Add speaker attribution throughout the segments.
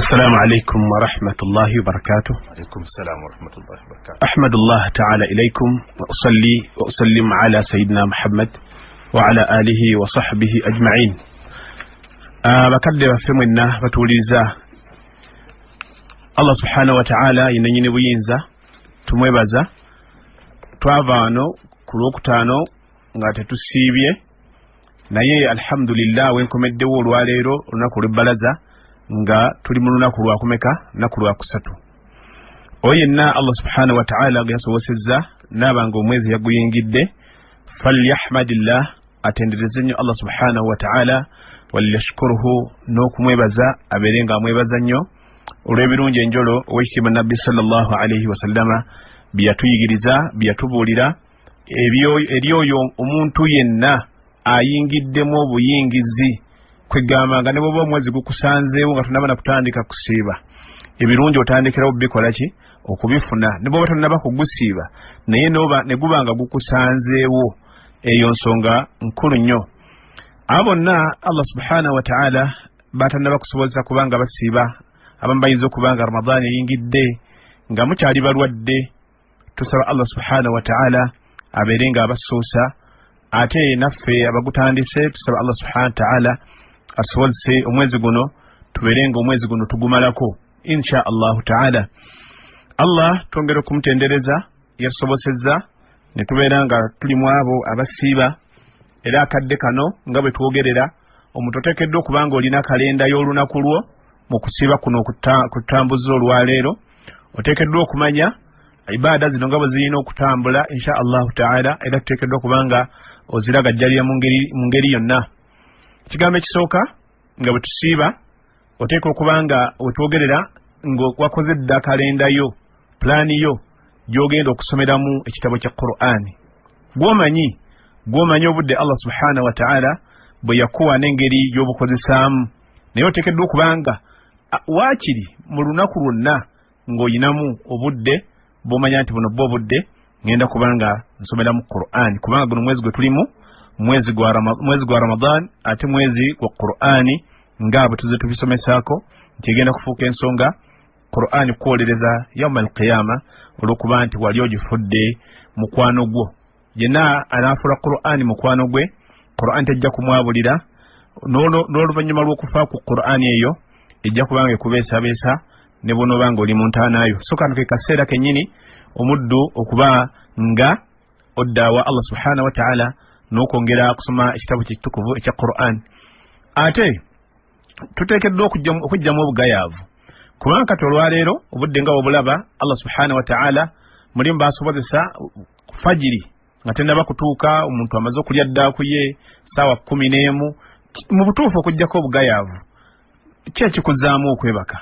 Speaker 1: Assalamu alaikum warahmatullahi wabarakatuh.
Speaker 2: Alaikum salam warahmatullahi wabarakatuh.
Speaker 1: Ahmadullah taala ilaikum wa usalli wa usallim ala sayidina Muhammad wa ala alihi wa sahbihi ajma'in. Bakadde baffe mwenna batuwuliriza, Allah subhanahu wa ta'ala yennyini buyinza tumwebaza. Twava wano ku Lwokutaano nga tetusiibye, naye alhamdulillah wenkomeddewo olwaleero olunaku olw'ebbalaza nga tuli mu lunaku lwakumeka, lunaku lwakusatu. Oyo yenna Allah subhanahu wa ta'ala gwe yasobosezza naaba nga omwezi yaguyingidde, falyahmadillah, atendereze nnyo Allah subhanahu wa ta'ala, waliyashkuruhu, n'okumwebaza, abeere nga amwebaza nnyo olw'ebirungi enjolo owekitiibwa Nabbi sallallahu alaihi wasallama bye yatuyigiriza, bye yatubuulira. Eri oyo omuntu yenna ayingiddemu obuyingizi, kwegamba nga ne bw'oba omwezi gukusanzeewo nga tonnaba na kutandika kusiiba, ebirungi otandikirawo bikola ki? Okubifuna. Ne bw'oba tonnaba kugusiiba, naye ne guba nga gukusanzeewo, eyo nsonga nkulu nnyo. Abo bonna Allah subhanahu wa ta'ala batannaba kusobozesa kubanga basiiba, abamu bayinza okuba nga Ramadaani eyingidde nga mukyali balwadde, tusaba Allah subhanahu wa ta'ala abeere nga abasuusa, ate naffe abagutandise tusaba Allah subhanahu wa ta'ala asobozese omwezi guno tubeere nga omwezi guno tugumalako insha Allahu ta'ala. Allah twongere okumutendereza, yatusobosezza ne tubeera nga tuli mu abo abasiiba. Era akadde kano nga bwe twogerera, omuntu oteekeddwa okuba nga olina kalenda y'olunaku lwo mu kusiiba kuno okutambuza olwaleero. Oteekeddwa okumanya ibaada zino nga bwe zirina okutambula insha Allahu ta'ala, era tuteekeddwa okuba nga oziragajjalira mu ngeri yonna. Ekigambo ekisooka nga bwe tusiiba, oteekwa okuba nga wetwogerera nga wakoze dda kalenda yo, pulaani yo gy'ogenda okusomeramu ekitabo kya Qur'ani. Gw'omanyi obudde Allah subhanahu wa ta'ala bwe yakuwa n'engeri y'obukozesaamu, naye oteekeddwa okuba nga waakiri mu lunaku lwonna ng'oyinamu obudde bw'omanya nti buno bwo obudde ngenda kuba nga nsomeramu Qur'ani, kubanga guno mwezi gwe tulimu mwezi gwa Ramadan, ate mwezi gwa Qur'ani, nga bwe tuze tubisomesaako nti egenda kufuuka ensonga Qur'ani kwolereza yauma alqiyama, olw'okuba nti wali ogifudde mukwano gwo. Yenna anaafuula Qur'ani mukwano gwe, Qur'ani tejja kumwabulira, n'oluvannyuma lw'okufa ku Qur'ani eyo ejja kuba nga ekubeesabeesa ne bw'onooba nga oli mu ntaanayo. So kano ke kaseera kennyini omuddu okuba nga odda wa Allah subhanahu wa ta'ala n'okwongera okusoma ekitabo kye ekitukuvu ekya Qur'an. Ate tuteekeddwa okuggyamu obugayaavu, kubanga kati olwaleero obudde nga bw'obulaba Allah subhanahu wa ta'ala mulimu basobozesa fajiri nga tennaba kutuuka, omuntu amaze okulya ddaaku ye ssaawa 11. Mu butuufu okuggyako obugayaavu, ki ekikuzaamu okwebaka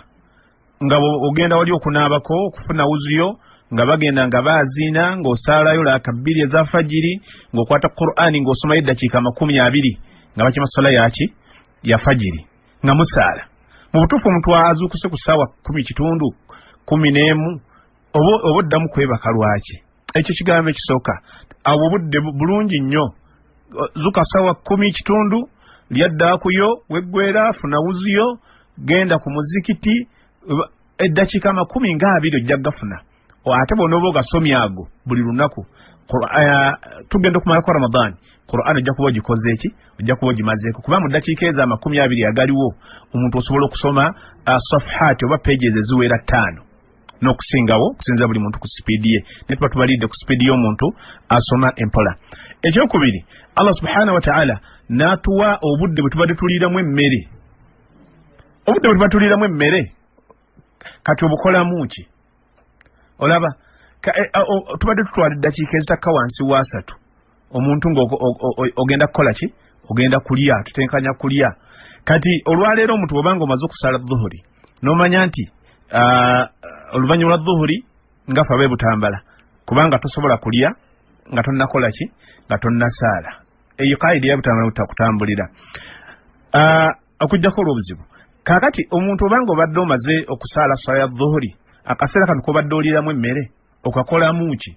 Speaker 1: nga ogenda wali okunaabako okufuna wuzuyo, nga bagenda nga baaziina, ng'osaalayo laaka 2 eza fajiri, ng'okwata Qur'ani ng'osomayo eddakiika 20 nga bakima sala yaki ya fajiri nga musaala. Mu butuufu omuntu azuukuse ku ssaawa 10:15 11, oba oddamu kwebaka lwaki? Ekyo kigambo ekisooka. Awo obudde bulungi nnyo, zuuka ssaawa 10:15, lya ddaakuyo, weggwera, funa wuzuyo, genda ku muzikiti, eddakiika 20 ojja gafuna. Ate bw'onooba ogasomye ago buli lunaku, tugenda okumalako Ramadhan, Qur'an ojja kuba ogikoze eki? Ojja kuba ogimazeeko, kuba mu ddakiika ezo 20 agaliwo omuntu osobola okusoma safhaati oba pages eziwera 5 n'okusingawo, okusinziira buli muntu ku sipiidi ye, naye tuba tubalidde ku sipiidi y'omuntu asoma empola. Ekyokubiri, Allah subhanahu wa ta'ala n'atuwa obudde bwe tubadde tuliiramu emmere. Obudde bwe tuba tuliiramu emmere kati obukolamu ki? Olaba tubadde tutwala eddakiika ezitakka wansi wa 3 omuntu nga ogenda kukola ki? Ogenda kulya, tutenkanya kulya. Kati olwaleero omuntu bw'obanga omaze okusaala dhuhuri n'omanya nti oluvannyuma lwa dhuhuri nga ffe ab'e Butambala, kubanga tosobola kulya nga tonnakola ki? Nga tonnasaala. Eyo kaida ya Butambala kutambulira okuggyako olw'obuzibu. Kaakati omuntu obanga obadde omaze okusaala swala ya dhuhuri, akaseera kano k'obadde oliiramu emmere okakolamu ki?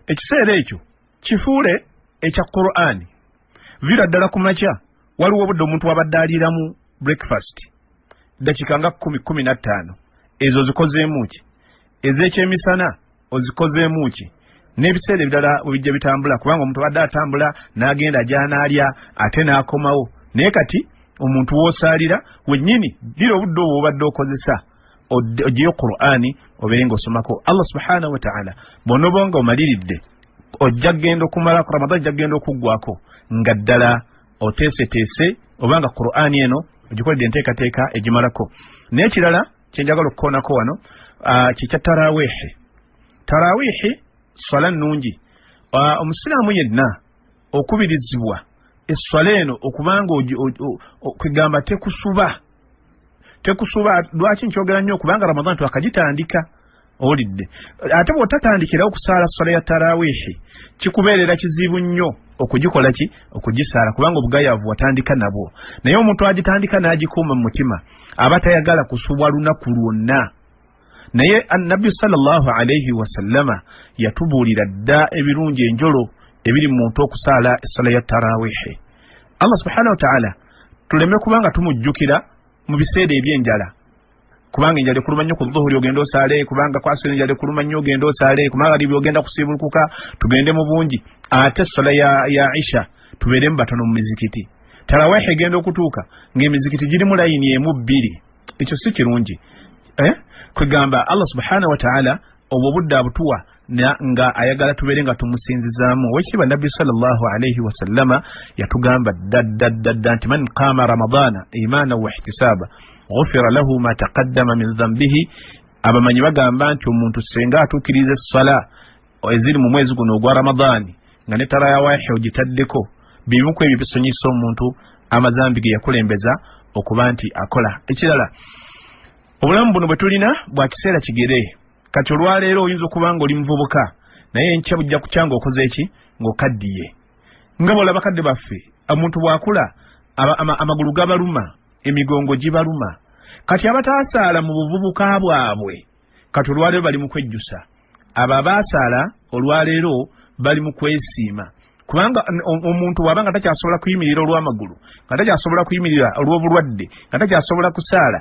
Speaker 1: Ekiseera ekyo kifuule ekya Qur'ani. Viira ddala ku makya, waliwo obudde omuntu wabadde aliiramu breakfast. Dakiika nga 10 15 ezo ozikozeemu ki? Ez'ekyemisana ozikozeemu ki? N'ebiseera ebirala bwe bijja bitambula, kubanga omuntu abadde atambula n'agenda gy'anaalya ate n'akomawo. Naye kati omuntu w'osaalira wennyini ddira obudde obwo obadde okozesa oggyeyo Qur'ani obeere ng'osomako. Allah subhanahu wa ta'ala bw'onooba nga omaliridde ojja kugenda okumalako Ramadan, ojja kugenda okuggwako nga ddala oteeseteese oba nga Qur'ani eno ogikoledde enteekateeka egimalako. N'ekirala kye njagala okukoonako wano kye kya tarawihi. Tarawihi swala nnungi. Omusiraamu yenna okubirizibwa esswala eno okubanga kwegamba tekusuba. Lwaki nkyogera nnyo? Kubanga Ramadan twakagitandika, owulidde. Ate bw'otatandikirawo okusaala swala ya tarawihi kikubeerera kizibu nnyo okugikola ki? Okugisaala, kubanga obugayaavu watandika nabwo. Naye omuntu agitandika n'agikuuma mu mutima aba tayagala kusubwa lunaku lwonna. Naye Nabbi sallallahu alaihi wasallama yatubuulira dda ebirungi enjolo ebiri mu muntu okusaala esswala ya tarawihi. Allah subhanahu wa ta'ala tuleme kubanga tumujjukira mu biseera eby'enjala, kubanga enjala ekuluma nnyo ku dhuhuri ogenda osaale, kubanga kwasira enjala ekuluma nnyo ogenda osaale, ku magharibi ogenda kusiibulukuka tugende mu bungi. Ate esswala ya isha tubeeremu batono mu mizikiti. Tarawihi egenda okutuuka ng'emizikiti girimu layini emu bbiri, ekyo si kirungi. Kwegamba Allah subhanahu wa ta'ala obwo obudde abutuwa nga ayagala tubeere nga tumusinzizaamu. Owekitiibwa Nabbi sallallahu alaihi wasallama yatugamba dda dda dda nti man qaama ramadana imaana wa ihtisaaba ghufira lahu ma taqaddama min dhambihi. Abamanyi bagamba nti omuntu senga atuukiriza esswala eziri mu mwezi guno ogwa Ramadaani nga ne tarawihi ogitaddeko, bimu ku ebyo bisonyisa omuntu amazambi ge yakulembeza okuba nti akola. Ekirala, obulamu buno bwe tulina bwa kiseera kigere. Kati olwaleero oyinza okuba nga oli muvubuka, naye enkya bujja kukya ng'okoze eki? Ng'okaddiye. Nga bw'olaba bakadde baffe, omuntu bw'akula amagulu gabaluma, emigongo gibaluma. Kati abataasaala mu buvubuka bwabwe kati olwaleero bali mu kwejjusa. Abo abaasaala olwaleero bali mu kwesiima, kubanga omuntu bw'aba nga takyasobola kuyimirira olw'amagulu, nga takyasobola kuyimirira olw'obulwadde, nga takyasobola kusaala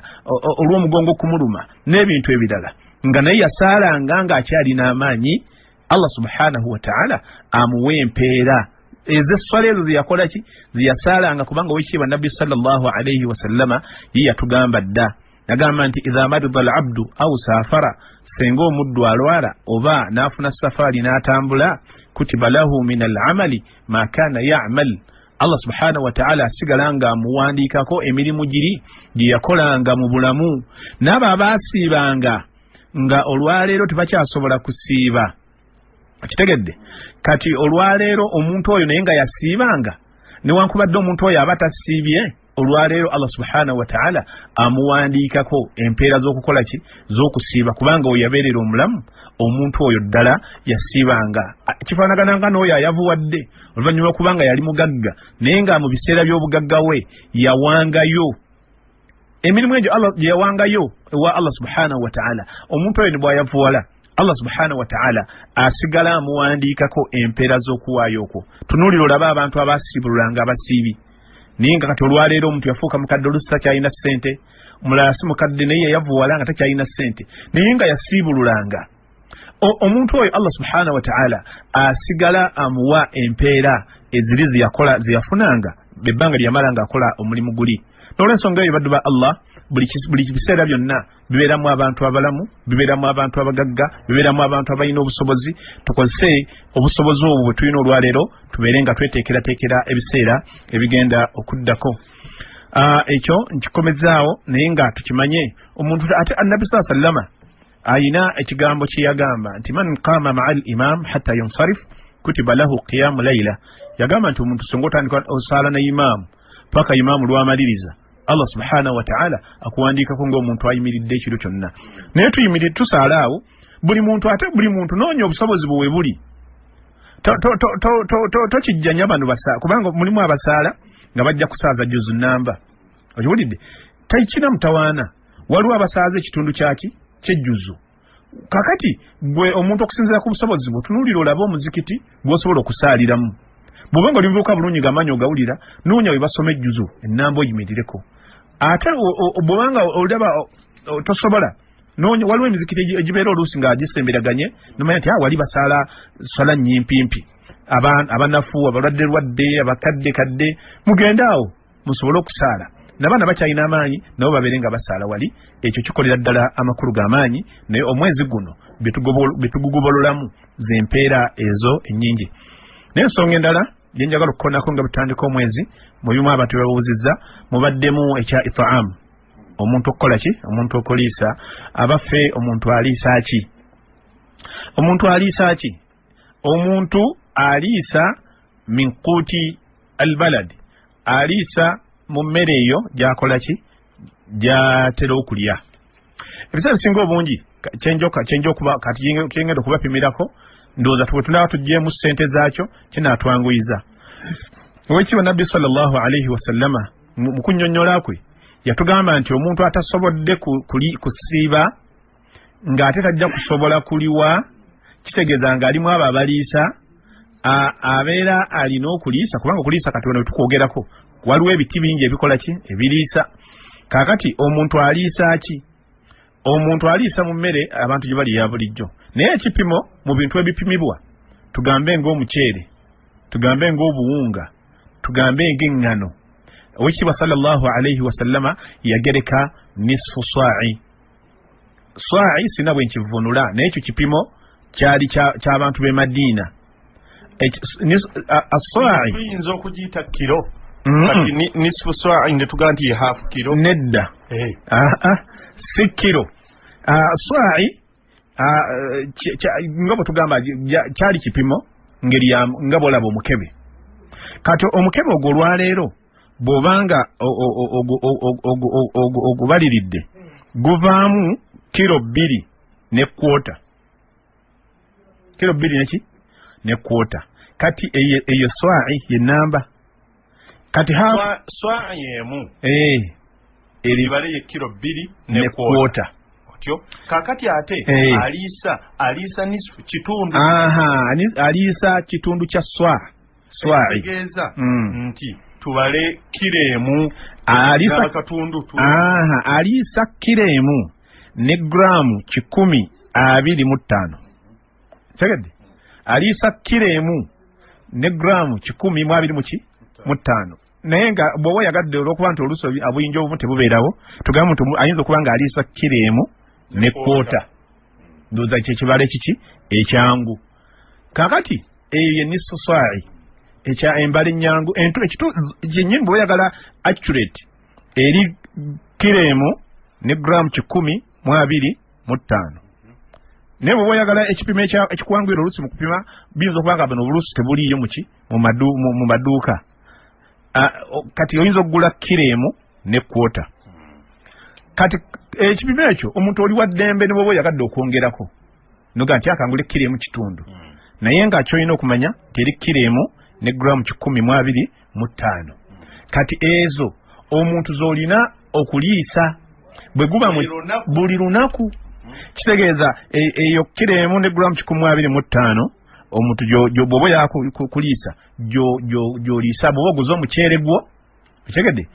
Speaker 1: olw'omugongo okumuluma n'ebintu ebirala, nga naye yasaalanga ng'akyalina amaanyi, Allah subhanahu wa ta'ala amuwa empeera ez'esswala ezo zeyakola ki? Zeyasaalanga. Kubanga owekitiibwa Nabbi sallallahu alaihi wasallama ye yatugamba dda, yagamba nti idha marida al-abdu au safara, senga omuddu alwala oba n'afuna safaari n'atambula, kutiba lahu min al-amali ma kana ya'mal. Allah subhanahu wa ta'ala asigala nga amuwandiikako emirimu giri gye yakolanga mu bulamu. N'abo abaasiibanga nga olwaleero tebakyasobola kusiiba, okitegedde? Kati olwaleero omuntu oyo naye nga yasiibanga, newankubadde omuntu oyo aba tasiibye, olwaleero Allah subhanahu wa ta'ala amuwandiikako empeera z'okukola ki? Z'okusiiba, kubanga oyo yabeerera omulamu. Omuntu oyo ddala yasiibanga. Kifaanagana nga n'oyo ayavuwadde oluvannyuma lw'okubanga yali mugagga, naye nga mu biseera by'obugagga we yawangayo emirimu egyo Allah gye yawangayo ewa Allah subhanahu wa ta'ala. Omuntu oyo ne bw'ayavuwala, Allah subhanahu wa ta'ala asigala amuwandiikako empeera z'okuwaayo okwo. Tunuulira olabe abantu abaasiibululanga abasiibi, naye nga kati olwaleero omuntu yafuuka mukadde, oluusi takyalina ssente, omulala si mukadde naye yayavuwala nga takyalina ssente, naye nga yasiibululanga. Omuntu oyo Allah subhanahu wa ta'ala asigala amuwa empeera eziri zeyakola zeyafunanga ebbanga lyeyamala ng'akola omulimu guli. N'olwensonga eyo, baddu ba Allah, buli biseera byonna bibeeramu abantu abalamu, bibeeramu abantu abagagga, bibeeramu abantu abalina obusobozi. Tukozese obusobozi obwo bwe tulina olwaleero tubeere nga tweteekerateekera ebiseera ebigenda okuddako. Ekyo nkikomezaawo, naye nga tukimanye omuntu ate Annabi saa sallama ayina ekigambo kye yagamba nti man qaama maa al imam hatta yansarif kutiba lahu qiyamu laila. Yagamba nti omuntu singa otandika osaala ne imaamu paka imaamu lwamaliriza, Allah subhanahu wa ta'ala akuwandiikako ng'omuntu ayimiridde ekiro kyonna. Naye tuyimirire tusaala awo buli muntu, ate buli muntu noonya obusobozi bwe buli, tokijjanya bano kubanga mulimu abasaala nga bajja kusaaza juzu namba, okiwulidde? Tekina mutawaana. Waliwo abasaaza ekitundu kyaki kyejjuzu. Kakati gwe omuntu okusinziira ku busobozi bwe, tunuulira olabe omuzikiti gw'osobola okusaaliramu. Bw'oba nga oli muvubuka bulungi ng'amaanyi ogawulira, noonya we basoma ejjuzu ennamba oyimirireko. Ate bw'obanga olaba tosobola, waliwo emizikiti egibeera oluusi nga gisemberaganye, nomanya nti wali basaala swala nyimpimpi, abanafu, abalwadde lwadde, abakadde kadde, mugende awo musobole okusaala. N'abaana bakyalina amaanyi nabo babeere nga basaala wali. Ekyo kikolera ddala amakulu g'amaanyi. Naye omwezi guno bye tugugobololamu z'empeera ezo ennyingi. Naye ensonga endala gye njagala okukoonako nga butandika omwezi, mu bimu abantu bye babuuzizza mubaddemu ekya itaamu, omuntu okukola ki, omuntu okuliisa. Abaffe, omuntu aliisa ki? Omuntu aliisa ki? Omuntu aliisa min quuti albalad, aliisa mu mmere eyo gy'akola ki, gy'atera okulya. Ebiseera ebisinga obungi kati kyengenda okubapimirako, ndowooza bwe tunaaba tuggyemu ssente zaakyo kinaatwanguyiza. Owekitiibwa Nabbi sallallahu alaihi wasallama mu kunnyonnyola kwe yatugamba nti omuntu atasobodde kusiiba ng'ate tajja kusobola kuliwa, kitegeeza ng'alimu abo abaliisa, abeera alina okuliisa. Kubanga okuliisa kati wano tukwogerako waliwo ebiti bingi ebikola ki, ebiriisa. Kaakati omuntu aliisa ki? Omuntu aliisa mu mmere abantu gye bali ya bulijjo. Naye ekipimo mu bintu ebipimibwa, tugambe ng'omuceere, tugambe ng'obuwunga, tugambe ng'eŋŋano, owekitiibwa sallallahu alaihi wasallama yagereka nisfu sa'i. Sa'i sina bwe nkivunula, naye ekyo kipimo kyali ky'abantu b'e Madiina. Asaa'i
Speaker 2: tuyinza okugiyita kiro. Kati nisfu sa'i ne tugamba nti ye half kiro.
Speaker 1: Nedda. Si kiro. Sa'i nga bwe tugamba kyali kipimo ngeri nga bwolaba omukebe. Kati omukebe ogwo olwaleero bw'obanga ogubaliridde guvaamu kiro 2.25, kiro bbiri neki ne quarter. Kati eyo swa'i ye namba. Kati
Speaker 2: swa'i emu eribale ye kiro 2
Speaker 1: ne quarter.
Speaker 2: Otyo kakati ate aliisa nisfu kitundu.
Speaker 1: Aliisa kitundu kya swa'i.
Speaker 2: Kitegeeza nti tubale kiro 1
Speaker 1: aliisa
Speaker 2: katundu.
Speaker 1: Aliisa kiro 1 ne gramu 125. Tegedde? Aliisa kiro 1 ne gramu 125. Naye nga bw'oba oyagadde, olw'okuba nti oluusi obuyinja obumu tebubeerawo, tugambe nti ayinza okuba nga aliisa kiro 1.25. Ndowooza kyekibala ekiki ekyangu. Kaakati eyo ye nisfu sa'i, ekya embala ennyangu kyennyini. Bw'oba oyagala accurate, eri kiro 1 ne gramu 125. Naye bw'oba oyagala ekipimo ekikwanguyira oluusi mu kupima, biyinza okuba nga bano obuluusi tebuliiyo muki mu maduuka. Kati oyinza okugula kiro 1.25. Kati ekipimo ekyo omuntu oli wa ddembe ne bw'oba oyagadde okwongerako noga nti akangule kiro 1.5. Naye nga kyolina okumanya nti eri kiro 1 ne gramu 125. Kati ezo omuntu z'olina okuliisa bwe guba buli lunaku. Kitegeeza eyo kiro 1 ne gramu 125 omuntu bw'oba oyagala kuliisa gy'oliisa bw'oba oguze omuceere gwo. Okitegedde?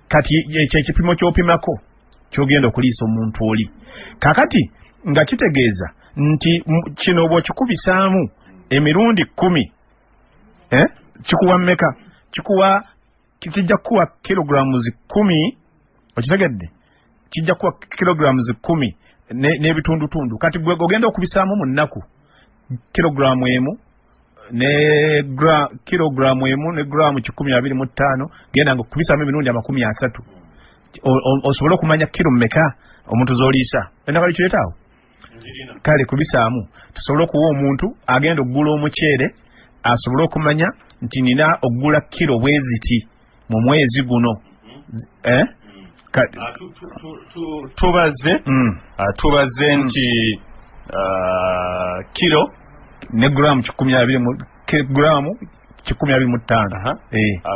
Speaker 1: Kati ekyo ekipimo ky'opimako ky'ogenda okuliisa omuntu oli. Kakati nga kitegeeza nti kino bw'okikubisaamu emirundi 10, kikuwa mmeka? Kikuwa, kijja kukuwa kilograms 10. Okitegedde? Kijja kukuwa kilograms 10 n'ebitundutundu. Kati gwe ogenda okubisaamu mu nnaku kilogramu 1 ne kilogramu 1 ne gramu 125, genda nga okubisaamu emirundi 30 osobole okumanya kiro mmeka omuntu z'oliisa. Enakali kireetaawo kale kubisaamu tusobole okuwa omuntu agenda okugula omuceere asobole okumanya nti nina okugula kiro bweziti mu mwezi guno.
Speaker 2: Tubaze tubaze nti kiro
Speaker 1: ne gramu 120, gramu 125.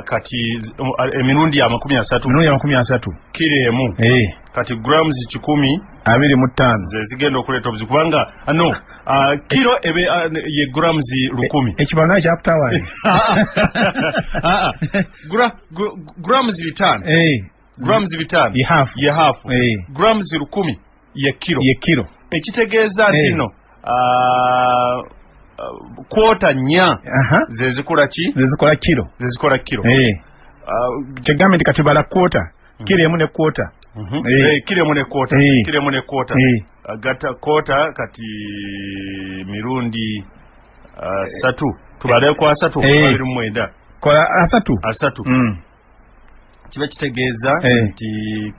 Speaker 2: Kati emirundi 30,
Speaker 1: emirundi 30,
Speaker 2: kiro 1. Kati grams
Speaker 1: 125
Speaker 2: ze zigenda okuleeta obuzibu, kubanga no kiro ebe ye grams 1000.
Speaker 1: Ekibalo naye kyakutawaanye.
Speaker 2: Grams 500. Grams 5
Speaker 1: ye half.
Speaker 2: Ye half. Grams 1000 ye kilo.
Speaker 1: Ye kilo.
Speaker 2: Ekitegeeza nti no kwota 4 ze zikola ki?
Speaker 1: Ze zikola kilo.
Speaker 2: Ze zikola kilo.
Speaker 1: Kyegambe nti katubala kwota. Kilo emu ne kwota.
Speaker 2: Kilo emu ne kwota. Kilo emu ne kwota. Gata kwota kati mirundi 3. Tubale kwa 3 29.
Speaker 1: Kola 3.
Speaker 2: 3. Kiba kitegeeza nti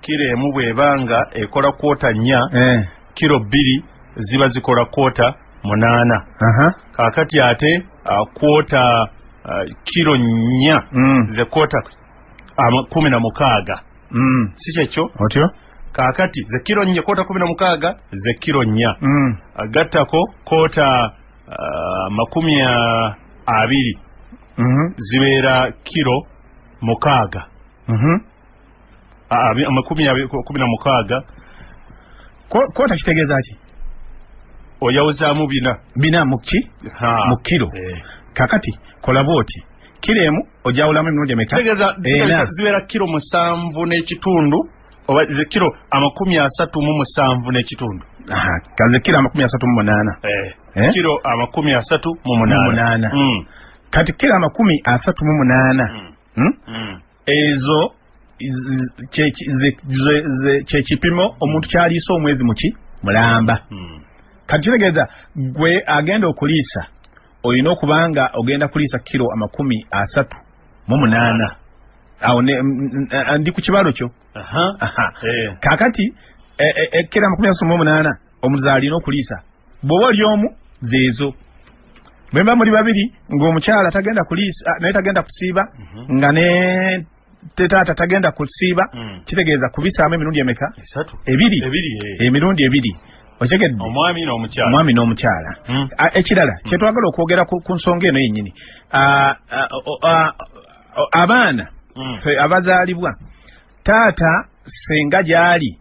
Speaker 2: kilo emu bw'ebanga ekola kwota 4, kilo 2 ziba zikola kwota 8. Kaakati ate kwota kilo 4 ze kwota 16. Si kyekyo?
Speaker 1: Otyo?
Speaker 2: Kaakati ze kilo 4 kwota 16 ze kilo 4. Agattako kwota 20 zibeera kilo 6. 16.
Speaker 1: Kwota kitegeeza ki?
Speaker 2: Oyawuzaamu 4.
Speaker 1: 4 mu ki? Mu kilo. Kakati kola bw'oti. Kilo emu ojawulamu emirundi emeka?
Speaker 2: Kitegeeza zibeera kilo 7.5 oba kilo 37.5.
Speaker 1: Kaze kilo 38.
Speaker 2: Kilo 38.
Speaker 1: Kati kilo 38. Ezo kye kipimo omuntu kyaliisa omwezi muki mulamba. Kati kitegeeza gwe agenda okuliisa olina okubanga ogenda kuliisa kilo 38. Awo ndi ku kibalo kyo. Kakati kilo 38 omuzaali alina okuliisa. Bw'oba oli omu zeezo. Bwe mba muli babiri ng'omukyala tagenda kuliisa naye tagenda kusiiba nga ne taata tagenda kusiiba, kitegeeza kubisaamu emirundi emeka? 2. Emirundi 2. Okitegedde?
Speaker 2: Omwami n'omukyala.
Speaker 1: Omwami n'omukyala. Ekirala kyetwagala okwogera ku nsonga eno yennyini, abaana ffe abazaalibwa taata senga gy'ali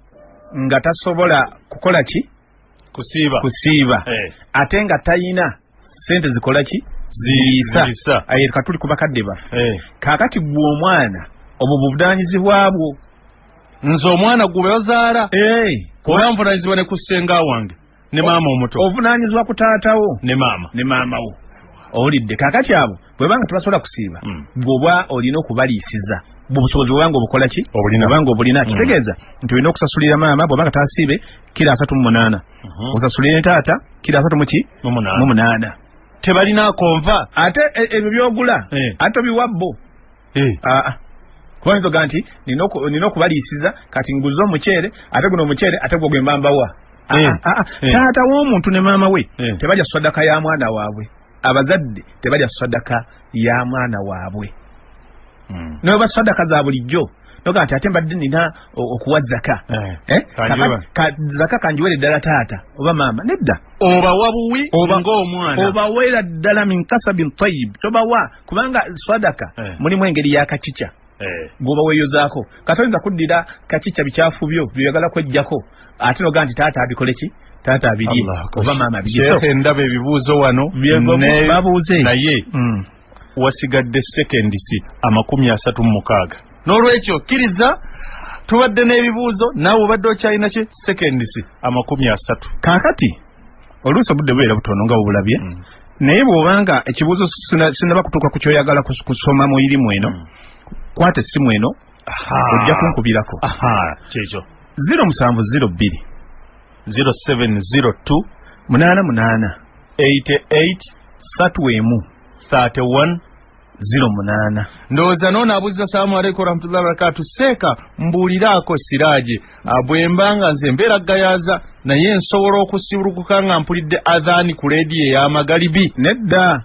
Speaker 1: nga tasobola kukola ki? Kusiiba. Ate nga tayina sente zikola ki? Ziriisa. Aye katuli ku bakadde baffe. Kaakati gwe omwana obwo buvunaanyizibwa bwo.
Speaker 2: Nze omwana gwe bazaala. Oba nvunaanyizibwa ne ku ssenga wange ne maama omuto.
Speaker 1: Ovunaanyizibwa ku taatawo
Speaker 2: ne maama.
Speaker 1: Ne maama wo. Owulidde? Kaakati abo bwe banga tebasobola kusiiba, gwe oba olina okubaliisiza. Bwe busobozi bwobanga obukola ki? Obanga obulina. Kitegeeza nti olina okusasulira maama bw'obanga tasiibe kilo 38. Osasulire ne taata kilo 38.
Speaker 2: Tebalinaako nva.
Speaker 1: Ate ebyo by'ogula ate obiwa bo. Kuba oyinza ogamba nti nina okubaliisiza kati nguze omuceere ate guno omuceere ate gwo gwe mba mbawa. Taata w'omuntu ne maama we tebalya sadaka ya mwana waabwe. Abazadde tebalya sadaka ya mwana waabwe. N'oba sadaka za bulijjo noga nti ate mbadde nina okuwa zaka. Zaka kanjiwere ddala taata oba maama. Nedda.
Speaker 2: Obawa buwi ng'omwana.
Speaker 1: Obaweera ddala min kasabin tayyib. Tobawa kubanga sadaka mulimu engeri ya kakica. Gwoba weeyozaako. Kati oyinza kuddira kakica bikyafu byo by'oyagala kweggyako ate noga nti taata abikole ki? Taata abirye oba maama abirye.
Speaker 2: Sheikh ndaba ebibuuzo wano
Speaker 1: babuuze
Speaker 2: naye wasigadde sekendisi 36. N'olwekyo kkiriza tubadde n'ebibuuzo naawe obadde okyalina ki sekendisi 30.
Speaker 1: Kaakati oluusi obudde bubeera butono nga bw'obulabye, naye bw'obanga ekibuuzo sinnaba kutuuka ku ky'oyagala kusoma mu irimu eno, kwata essimu eno ojja kunkubirako.
Speaker 2: Kyekyo.
Speaker 1: 0702
Speaker 2: 0702
Speaker 1: 88
Speaker 2: 88
Speaker 1: 31
Speaker 2: 31
Speaker 1: 08.
Speaker 2: Ndowooza n'ono abuuza salaamu aleikum warahmatullahi wabarakatu. Seeka mbuuliraako Siraaje, bwe mbanga nze mbeera Gayaza naye nsobola okusibulukuka nga mpulidde adhaani ku leediyo ey'amagalibi?
Speaker 1: Nedda.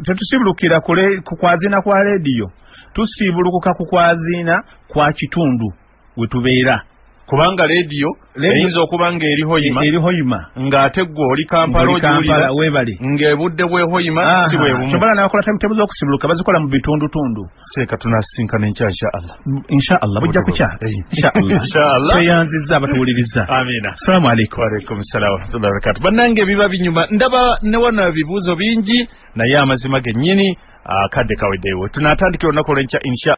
Speaker 1: Tetusibulukira ku kwaziina kwa leediyo, tusibulukuka ku kwaziina kwa kitundu we tubeera.
Speaker 2: Kubanga leediyo eyinza okuba ng'eri Hoima,
Speaker 1: eri Hoima
Speaker 2: ng'ate ggwe oli Kampala ogiwulira,
Speaker 1: weebale
Speaker 2: ng'ebudde bw'e Hoima si bwe bumu.
Speaker 1: Kyobala n'abakola timetable z'okusibuluka bazikola mu bitundutundu.
Speaker 2: Seeka tunasisinkana enkya insha Allah.
Speaker 1: Insha Allah bujja kukya. Insha Allah.
Speaker 2: Insha Allah.
Speaker 1: Tweyanzizza abatuwuliriza.
Speaker 2: Amina.
Speaker 1: Assalamu alaikum.
Speaker 2: Wa alaikum salaam wa rahmatullahi wa barakatuh. Bannange biba binyuma, ndaba ne wano ebibuuzo bingi naye amazima gennyini akadde kaweddewo. Tunaatandikira olunaku olw'enkya insha